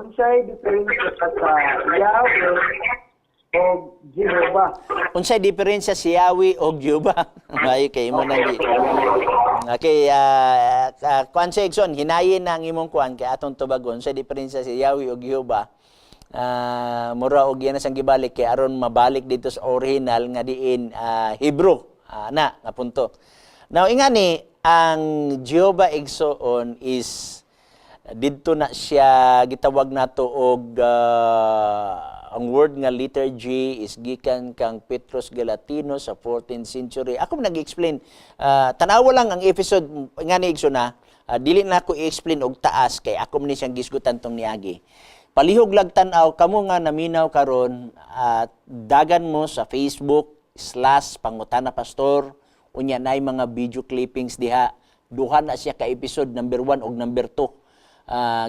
Unsay diferensya sa Yahweh o Jehovah? Unsay diferensya si Yahweh og Jehovah? Ay kay imo nang gi. Okay, kuan sa igsoon, hinayin na ang imong kuan kay atong tubagon. Unsay diferensya si Yahweh og Jehovah? Mura og yan sang gibalik kay aron mabalik dito sa original nga diin Hebrew. Na nga punto. Now ingani ang Jehovah, igsoon, is didto na siya gitawag nato og ang word nga letter J is gikan kang Petrus Galatino sa 14th century. Ako nag-explain, tanawa lang ang episode nga ni igsoon na dili na ako i-explain og taas kay ako man ni siyang gisgutan tong niagi. Palihog lag tan-aw kamo nga naminaw karon at dagan mo sa Facebook/PangutanaPastor. Unya nay mga video clippings diha. Duha na siya ka episode, number 1 og number 2.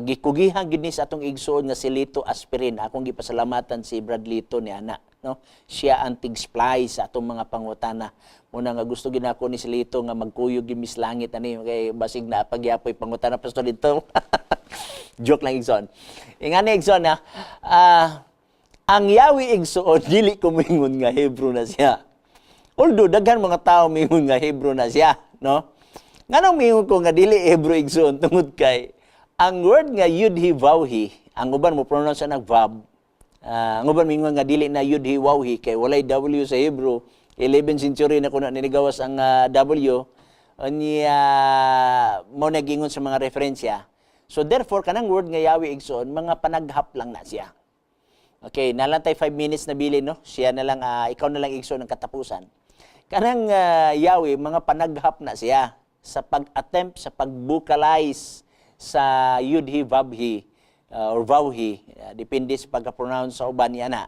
Gikugihan gid ni sa atong igsuon nga si Lito Aspirin. Akong gipasalamatan si Brad Lito ni ana, no? Siya ang tig-supply sa atong mga pangutana. Muna nga gusto gid nako ni si Lito nga magkuyog gid mis langit ani kay basig na pagyapoy Pangutana Pastor dito. Joke lang, igsoon. Ingani, igsoon na ang Yahweh, igsoon, dili ko moingon nga Hebrew na siya. Although daghan mga tao mingon nga Hebrew na siya, no? Nganong mingon ko nga dili Hebrew, igsoon? Tungod kay ang word nga Yudhi Vawhi, ang uban mo pronounce nag Vav, ang uban mingon nga dili na Yudhi Wawhi kay walay W sa Hebrew. 11th century na kuno ninigawas ang W. Unya mo nagingon sa mga referensya. So therefore kanang word nga Yahweh, igsoon, mga panaghap lang na siya. Okay, nalantay 5 minutes na bilin, no? Siya na lang, ikaw na lang, igsoon, ang katapusan. Kanang Yahweh, mga panaghap na siya sa pag-attempt, sa pag-vocalize sa Yudhi Vabhi or Vawhi, depende sa pagka-pronounce sa uban niya na.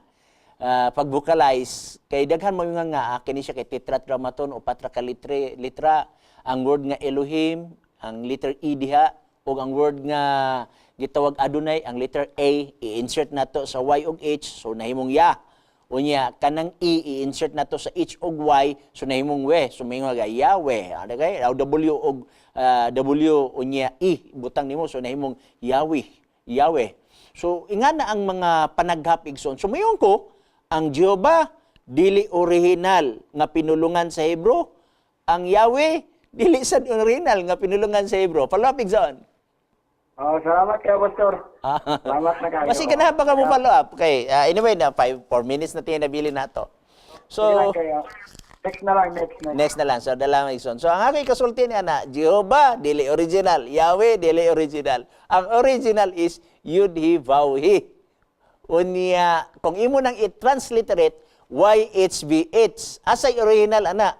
Pag-vocalize, kay daghan mo nga nga, kini siya kay tetragrammaton o patra ka litra, ang word nga Elohim, ang letter E diha, ug ang word nga gitawag Adonai, ang letter A, i-insert nato sa Y ug H, so nahimong Ya. Unya, kanang E, i-insert nato sa H ug Y, so nahimong We. So mingon nga Yahweh. Ano kay? W ug W unya E, butang nimo, so nahimong Yahweh. Yahweh. So ingana ang mga panaghap, igsoon. So mayon ko, ang Jehovah dili original nga pinulungan sa Hebrew, ang Yahweh dili sad original nga pinulungan sa Hebrew. Follow up, igsoon. Oh, salamat kayo, Pastor. Salamat na kayo. Basi ganahan pa ka mo follow up. Okay, anyway na 5 4 minutes na tayo nabili nato. Sige lang So kayo. Next na lang, next, next. Next na lang. So dala igsoon. So ang aking kasulti niya na Jehovah dili original, Yahweh dili original. Ang original is Yud-He Vav-He. Unya kung imo nang i-transliterate YHVH, asay original ana?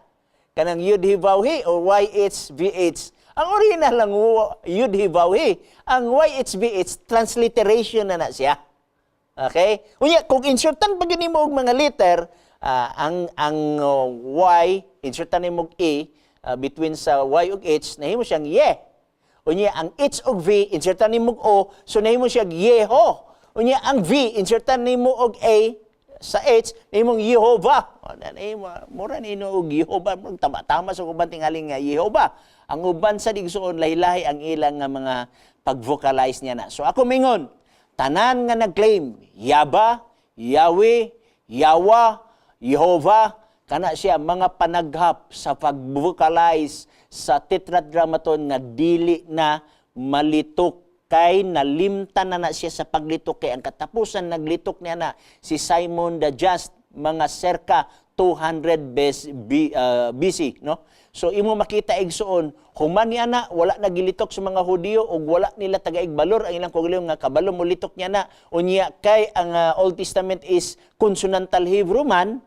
Kanang Yud-He Vav-He o YHVH? Ang original lang Yud-He Vav-He. Ang YHVH transliteration na na siya. Okay? Unya kung insertan pa gini mo og mga letter, ang Y insertan nimo og E between sa Y ug H, nahimo siyang Ye. Unya ang H ug V insertan nimo og O, so nahimo siyang Yeho. Unya ang V insertan nimo og A sa H, nahimong Jehovah. O, na nahimo mura nino og Jehovah, murag tama-tama sa uban tingaling nga Jehovah. Ang uban sa igsoon, lahi-lahi ang ilang nga mga pag-vocalize niya na. So ako mingon, tanan nga nag-claim Yaba, Yahweh, Yawa, Jehovah, kana siya mga panaghap sa pag-vocalize sa tetragrammaton nga dili na malitok kay nalimtan na na siya sa paglitok kay ang katapusan naglitok niya na si Simon the Just mga circa 200 BC, no? So imo makita, igsoon, human niya na wala nagilitok sa mga Hudiyo ug wala nila tagaig balor ang ilang kaugalingon nga kabalo mo litok niya na. Unya kay ang Old Testament is consonantal Hebrew man,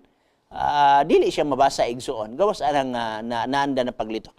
dili siya mabasa, igsoon, gawas anang na naanda na paglitok.